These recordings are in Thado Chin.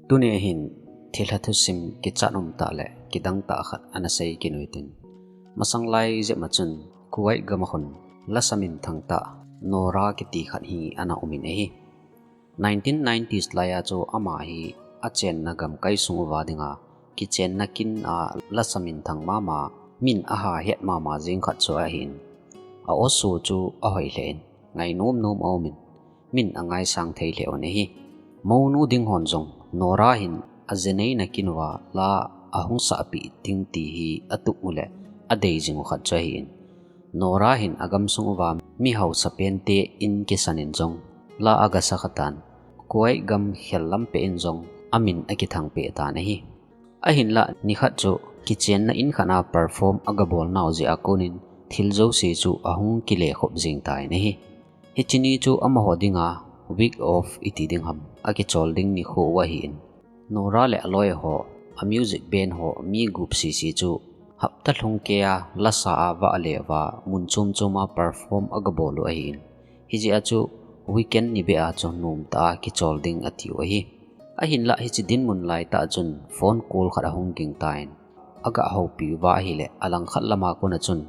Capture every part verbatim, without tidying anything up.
Tuni ahin thilha thusim kichat umtah le kidangtah khat ana sei kit uhitin. Masang lai jep ma chun Kuwait gam a khun lasa minthang tah Nora kiti khat hi ana umin ahi. Nineteen nineties lai a chu ama hi achenna gamkai sung uva dinga kichenna kin a lasa minthang mama, min aha het mama jing khat chu ahin. A aw su chu ahoi lheh in, ngainom nom aumin, min angaisang thei lheh un ahi. Mounu ding hon jong Nora hin ajeneina kin uva la ahung sahpeh ding ti hi atup u le adei jing u khat chu ahin. Nora hin agamsung uva mi hausa pente in kisan in jong la agasa khatan, Kuwait gam khel lam peh in jong amin akithang peh tan ahi. Ahinlah nikhat chu kichenna in khat a perform agabol nau jeh a konin thil jouse chu ahung kile khop jing tan ahi. Hiche ni chu amaho dinga week off iti ding ham, akichol ding nikho u ahin. Nora le aloi ho, a music band ho mi gup sisi chu hapta lhung kei a lasa a vah le va mun chom chom a perform agabol u ahin. Hijeh a chu weekend ni beh a chu nomtah a kichol ding atiu ahi. Ahinlah hiche dinmun laitah chun phone call khat ahung ging tan, aga houpi uva ahile, alangkhat lama kona chun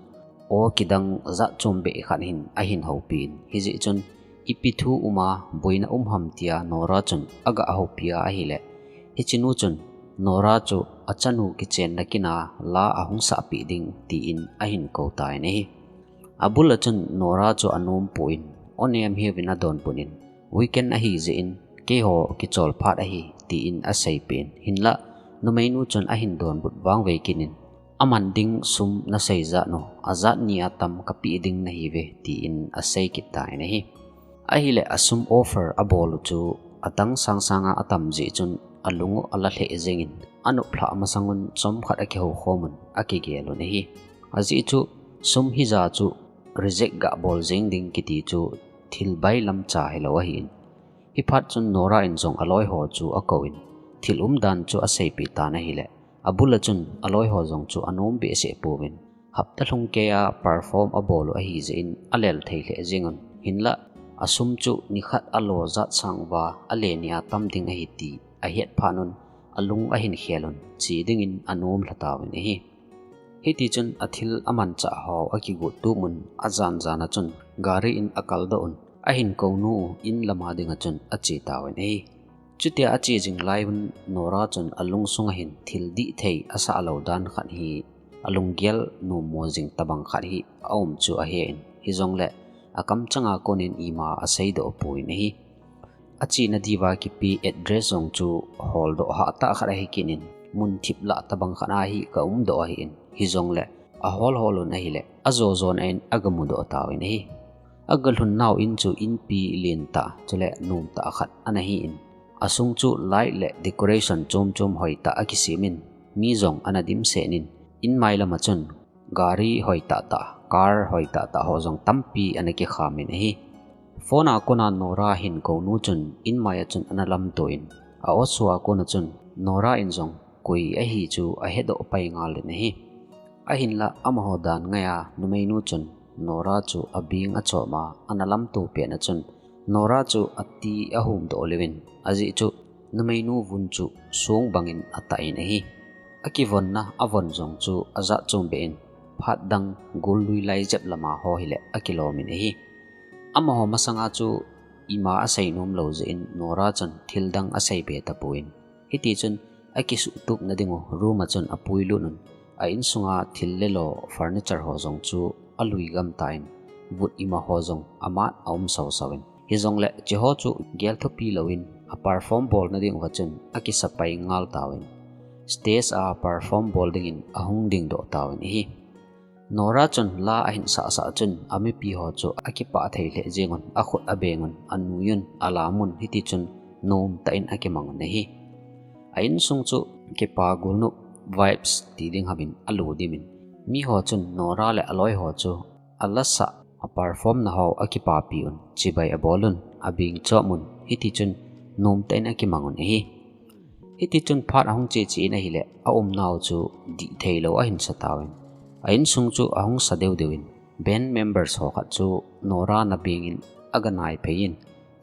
aw kidang jat chom beh khat hin ahin houpi in, hijeh chun ipi thu uma boina um ham tia Nora chun aga houpi a ahile, hichenu chun Nora chu achanu kichenna kin a la ahung sahpeh ding tin ahin kou tan ahi. Abul a chun Nora chu anom pon, aw nem hiuvin adonbut in, weekend ahi jeh in keiho kichol phat ahi tin aseipeh in, hinlah numeinu chun ahin donbut vangvei kit in, aman ding sum nasei jat u, ajat ni a tam kapeh ding nahiuve tin asei kit tan ahi. Ahile asum offer abol u chu adang sang sang a atam jeh chun alung u ala lheh jeng in, anop lhah masang un chomkhat akihou khom un akigel un ahi. Ajeh chu sum hija chu reject gabol jeng ding kiti chu thil bailam cha hilou ahin. Hiphat chun Nora in jong aloi ho chu akou in, thil umdan chu aseipeh tan ahile, abul a chun aloi ho jong chu anom behseh pouvin, hapta lhung kei a perform abol u ahi jeh in alel thei lheh jeng un, hinlah asum chu nikhat alo jat sang uva ale ni a tam ding ahi ti ahet phat un, alung ahin khel un, che dingin anom lha tauvin ahi. Hitichun athil amanchah ho akigot tup un, ajan jan a chun gari in akaldoh un, ahin kounu u in lama dinga chun ache tauvin ahi. Chutia ache jing lai un Nora chun alungsung a hin thil dihthei asah lou dan khat hi alunggel nommo jing tobang khat hi aum chu ahe in, hijongle akamchanga konin ima aseidoh pon ahi. Achena diuva kipe address jong chu holdoh hahtah khat ahi kit in, mun thip lah tobang khat a hi kaumdoh ahin, hijongle ahol hol un ahile ajo jon a in agamudoh tauvin ahi. Agalhun nau in chu inpi lentah chule nomtah khat ana hi in, asung chu light le decoration chom chom hoitah akisem in, mi jong ana dimset in, in mai lama chun gari hoitah tah, car hoitah tah ho jong tampi ana kikham in ahi. Phone a kona Nora hin kounu chun in mai a chun ana lamto in, a awsu a kona chun Nora in jong koi ahi chu ahedoh pai ngal in ahi. Ahinlah amaho dan ngai a numeinu chun Nora chu abeng achom a ana lamto pet a chun Nora chu ati ahumdoh leuvin, ajeh chu numeinu vun chu song bangin atah in ahi. Akivonna avon jong chu ajat chom beh in, phat dang gollui lai jep lama ho hile akilom in ahi. Amaho masanga chu ima asei nom lou jeh in Nora chun thil dang asei be tapon, hitichun akisuhtupna dingu room a chun apuilut un, a insunga thil le lo furniture ho jong chu alui gam tan, vut ima ho jong amat aum sausau in. Hijongle hicheho chu gel thupi louvin a perform bolna dinguva chun akisa pai ngal tauvin, stage a perform bol dingin ahung dingdoh tauvin ahi. Nora chun la ahin sahsah chun amipi ho chu akipah thei lheh jeng un, akhut abeng un, anui un, alam un, hitichun nomtah in akimang un ahi. A insung chu kipa golnop vibes ti ding hamin alo dimin, miho chun Nora le aloi ho chu alasah, a perform na ho akipapi un, chibai abol un, abeng chom un, hitichun nomtah in akimang un ahi. Hitichun phat ahung che che in ahile, aumnau chu dihthei lou ahin sa tauvin, a insung chu ahung sa deu deu in, band members ho khat chu Nora na bengin aga naiphei in,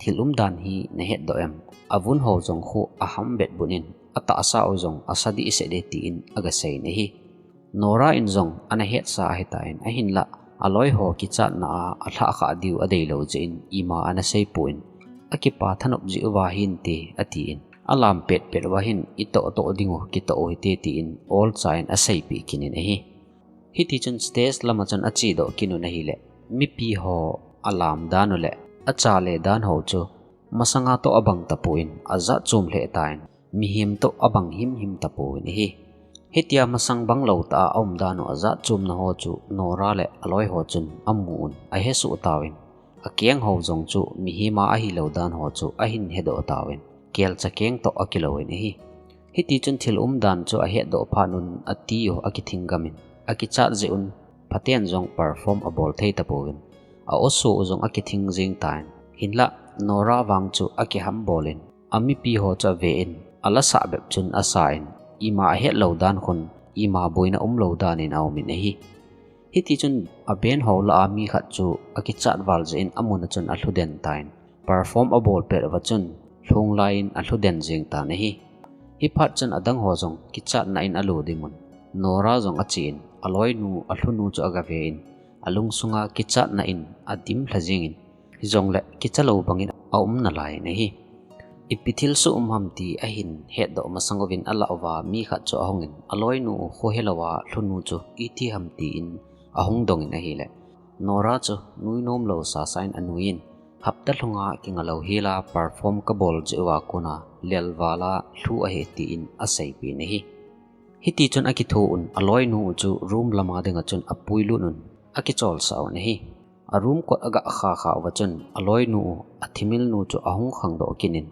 thil umdan hi nahetdoh em? Avun ho jong khu aham betbut in, atahsa u jong asa dehset e, tin agasei in ahi. Nora in jong ana hetsa ahitan, ahinlah aloi ho kichatna a alhah khah diu adeilou jeh in ima ana seipon, akipa thanop jeh uva hinte, atin, alam petpet uva hin itoh toh ding u kitoh u hite, tin olcha in aseipeh kit in ahi. Hitichun stage lama chun achedoh kit un ahileh, mipi ho alam dan u le achale dan ho chu masanga toh abang tapon, ajat chom lheh tan, mihem toh abang himhim tapon ahi. Hitia masang banglou tah a aumdan u ajat chomna ho chu Nora le aloi ho chun amun, ahesoh tauvin, akeng ho jong chu mihem a ahilou dan ho chu ahin hedoh tauvin, kelcha keng toh akilouvin ahi. Hitichun thil umdan chu ahetdoh phat un atiu akithing gamin, akichat jeh un phaten jong perform abol thei tapouvin, a-o suh u jong akithing jeng tan, hinlah Nora vang chu akiham bolin, amipi ho chu aven, alasah bep chun asan, ima ahetlou dan khun, ima boina umlou danin aumin ahi. Hitichun a band ho lah a mi khat chu akichat val jeh in amun a chun alhuden tan, perform abol pet uva chun lhung laiyin alhuden jeng tan ahi. Hiphat chun adang ho jong kichatna in alo dimun, Nora jong achen, aloinu, alhunu chu agaven, alungsunga kichatna in adim lha jengin, hijongle kichalou bangin aum nalai in ahi. Ipi thilsoh um ham ti ahin hetdoh masang uvin alah uva mi khat chu ahungin, aloinu u khohelou a lhunu chu iti ham tin ahung dongin ahileh, Nora chu nuinom lou sasa in anuiyin, hapta lhunga kingalou hela perform kabol jeh uva kona lelval a lhu ahi, tin aseipeh in ahi. Hitichun akitho un, aloinu u chu room lama dinga chun apuilut un, akicholsah un ahi. A room kot agah khakha uva chun, aloinu u, athimilnu chu ahung khangdoh kit in,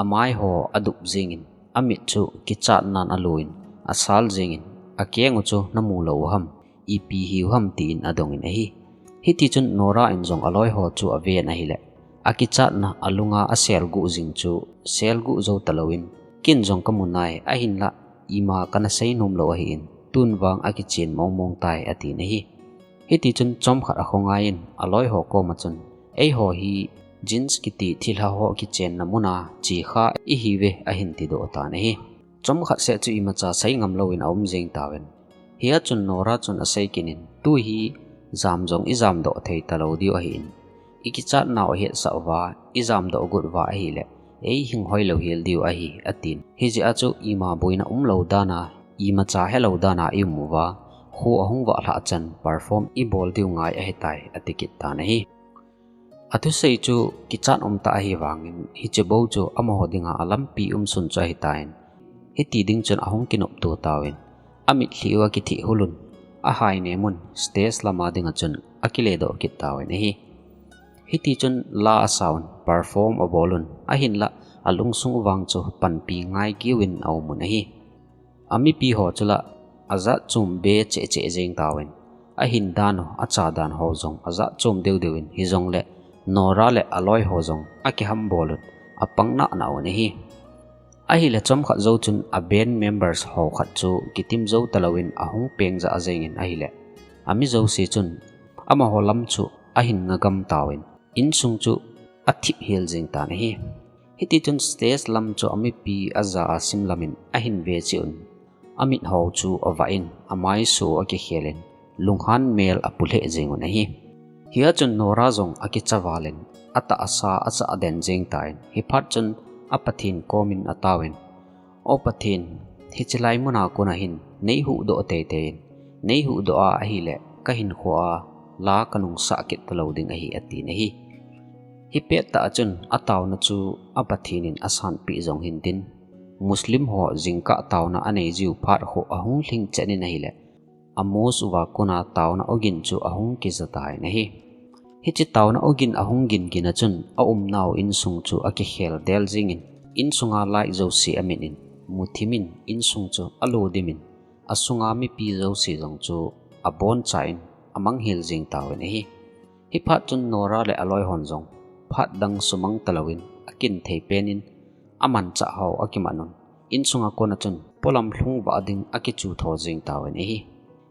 amai ho adup jengin, amit chu kichatnan aloin, asal jengin, akeng u chu namu lou u ham, ipi hiu ham tin adongin ahi. Hitichun Nora in jong aloi ho chu aven ahileh, akichatna alunga aselguh jing chu selguh jou talouvin, ken jong kamu nai, ahinlah ima kana seinom lou ahin, tun vang akichen mongmong tai, atin ahi. Hitichun chomkhat akhongai in, aloi ho koma chun, eiho hi jeans kiti thilha ho kichenna muna chekha ihiuve, ahin tidoh tan ahi. Chomkhat seh chu imacha seingam louvin aum jeng tauvin. Hia chun Nora chun asei kit in, tu hi jam jong ijamdoh thei talou diu ahin, ikichatnau ahetsah uva, ijamdoh got uva ahileh, eihing hoilou hel diu ahi, atin. Hijeh a chu ima boina umlou dana, imacha helou dana ium uva, kho ahung vahlhah chan perform ibol diu ngai ahitai, ati kit tan ahi. Athusei chu kichat umtah ahivangin, hiche bou chu amaho dinga alampi umsun chu ahitan, hiti ding chun ahung kinopto tauvin, amitlhi u akithih hulun, ahainemun, stage lama dinga chun akiledoh kit tauvin ahi. Hitichun la asaun, perform abolun, ahinlah alungsung vang chu panpi ngai giuvin aumun ahi. Amipi ho chu la ajat chom be cheh cheh jeng tauvin, ahin dan u, acha dan ho jong ajat chom deudeuvin, hijongle Nora le aloi ho jong akiham bolun, apang nahnauvin ahi. Ahileh chomkhat jou chun a band members ho khat chu kitim jou talouvin ahung peng jah jengin ahileh, ami jouse chun amaho lam chu ahin ngagam tauvin, insung chu athip hel jeng tan ahi. Hitichun stage lam chu amipi aja a simlamin ahin vecheh un, amit ho chu avah in, amaiso akikhelin, lunghan mel apu lheh jengun ahi. Hia chun Nora jong akicha valin, atahsa achah den jeng tan, hiphat chun a Pathen komin ataovin, O Pathen, hiche lai muna kona hin neihuhdoh teitei in, neihuhdoh a ahileh kahinkhoa la kanungsah kit talou ding ahi, atin ahi. Hipettah a chun ataona chu a Pathen in asanpeh jong hintin, Muslim ho jingkah taona aneijiu phat khu ahung lhingchet in ahileh, a mosque uva kona taona ogin chu ahung kijatai in ahi. Hiche taona ogin ahung gingin a chun aumnau insung chu akikhel del jengin, insunga light jouse amit in, muthimin, insung chu alodim in, asunga mipi jouse jong chu aboncha in amanghel jeng tauvin ahi. Hiphat chun Nora le aloihon jong phat dang sumang talouvin akinthei penin amanchah ho akiman un, insunga kona chun polam lhungvah ding akichu tho jeng tauvin ahi.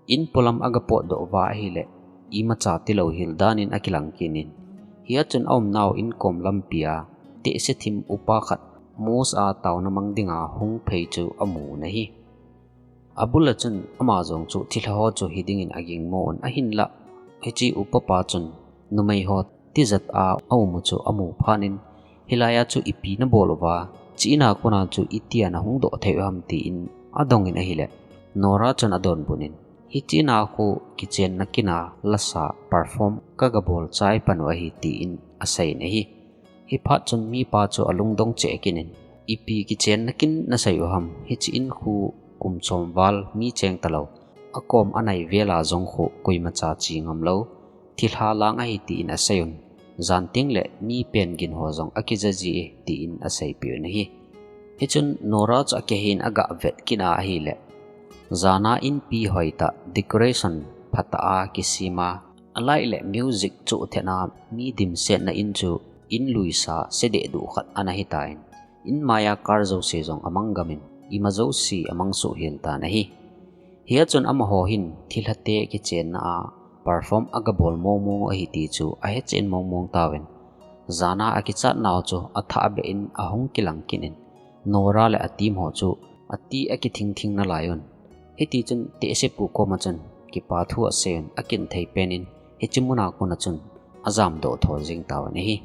In polam agapotdoh uva ahileh, imacha tilou hel danin akilang kit in, hia chun aumnau inkom lampia tehse thim upa khat mosque a taona mang dinga hung phei chu amun ahi. Abul a chun ama jong chu thilha ho chu hiding in agingmo un, ahinlah hiche upa pa chun numei ho tijat a aum u chu amu phat in, hilai a chu ipi nabol uva, hiche in a kona chu itia nahung doh thei u ham, tin adong in ahile, Nora chun adonbut in, hiche in a khu kichenna kin a lasa perform kagabol chai pan u ahi, tin asei in ahi. Hiphat chun mipa chu alungdong cheh kit in, ipi kichenna kin nasei u ham, hiche in khu kum som val mi cheng talou, akom anai vel a jong khu koimacha che ngam lou thilha lang ahi, tin asei un. Jan teng le mi pen gin ho jong akija ji e, tin aseipeh un ahi. Hichun Nora chu akihen aga vet kit a ahile, jana inpi hoitah, decoration phatah a kisem a, alight le music chu thena, mi dimsetna in chu in luisa se dehduh khat ana hitan, in maiya car jouse jong amang gam in, ima jouse amang suh hel tan ahi. Hia chun amaho hin thilhate kichenna a perform agabol mong mong u ahi ti chu ahechen mong mong tauvin, jana akichat nau chu athah beh in ahung kilang kit in, Nora le a team ho chu ati akithing thing nalai un. Hiti chun tehse pu koma chun kipa thu asei un, akin thei pen in hiche mun a kona chun ajam doh tho jing tauvin ahi.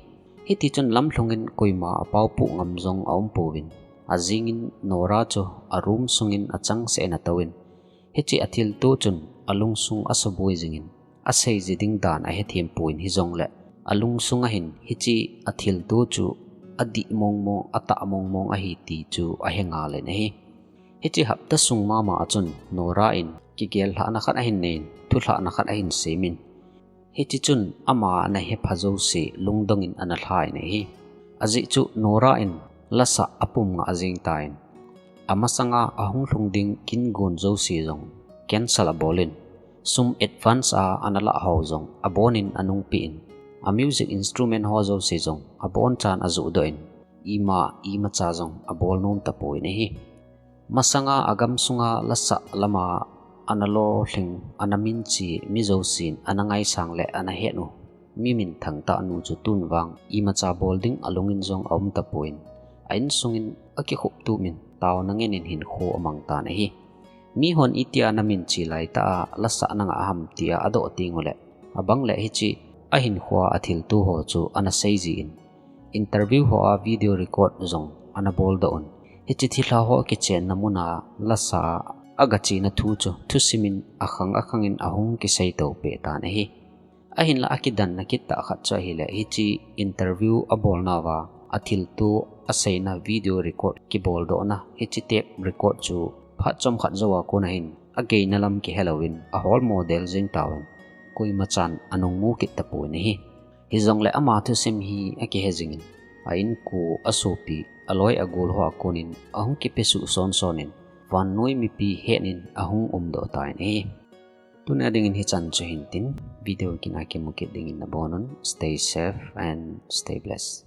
Hiti chun lamlhung in koima apao puh ngam jong aum pouvin, ajing in Nora chu a room sung in achangseh in atouvin, hiche athilto chun alungsung asuboi jing in, asei ji ding dan ahethem pon, hijongle alungsung a hin hiche athilto chu adih mong mong, atah mong mong ahi ti chu ahe ngal in ahi. Hiche hapta sung mama a chun Nora in kigel lhahna khat ahin nei in, thu lhahna khat ahin sem in, hiche chun ama ana hepha jouse lungdong in ana lha in ahi. Ajeh chu Nora in lasah apum ngah jeng tan, amasanga ahung lhung ding kin gon jouse jong cancel abol in, sum advance a ana lah ho jong abon in anungpeh in, a music instrument ho jouse jong abonchan ajoh doh in, ima imacha jong abol nom tapon ahi. Masanga agam sunga lasah lama ana lolhing, ana minche mi jousen ana ngaisang le ana het u mi minthang tah nu chu tun vang imacha bol ding alung in jong aum tapon, a insung in akikhup tup in taona ngen in hinkho amang tan ahi. Mihon itia naminche laitah a lasah nangah ham tia adoh teng uleh, abang le hiche ahinkhoa athilto ho chu ana sei ji in, interview hoa video record jong ana bol doh un, hiche thilha ho kichenna muna lasa a agachena thu chu thusim in akhang akhang in ahung kisei to peh tan ahi. Ahinla akidanna kit tah khat chu ahile, hiche interview abolnauva athilto aseina video record kiboldohna hiche tape record chu phat chomkhat jouva kona hin ageina lam kihelouvin ahol model jeng tauvin, koimachan anung mu kit tapon ahi. Hijongle ama thusim hi akihe jing in, a inko, asopi, aloi agol hoa konin ahung kipesuh son son in, vannoi mipi hetnin ahung umdoh tan ahi. Tunia dingin hichan chu hintin, video kit a kimu kit dingin nabonun, stay safe and stay blessed.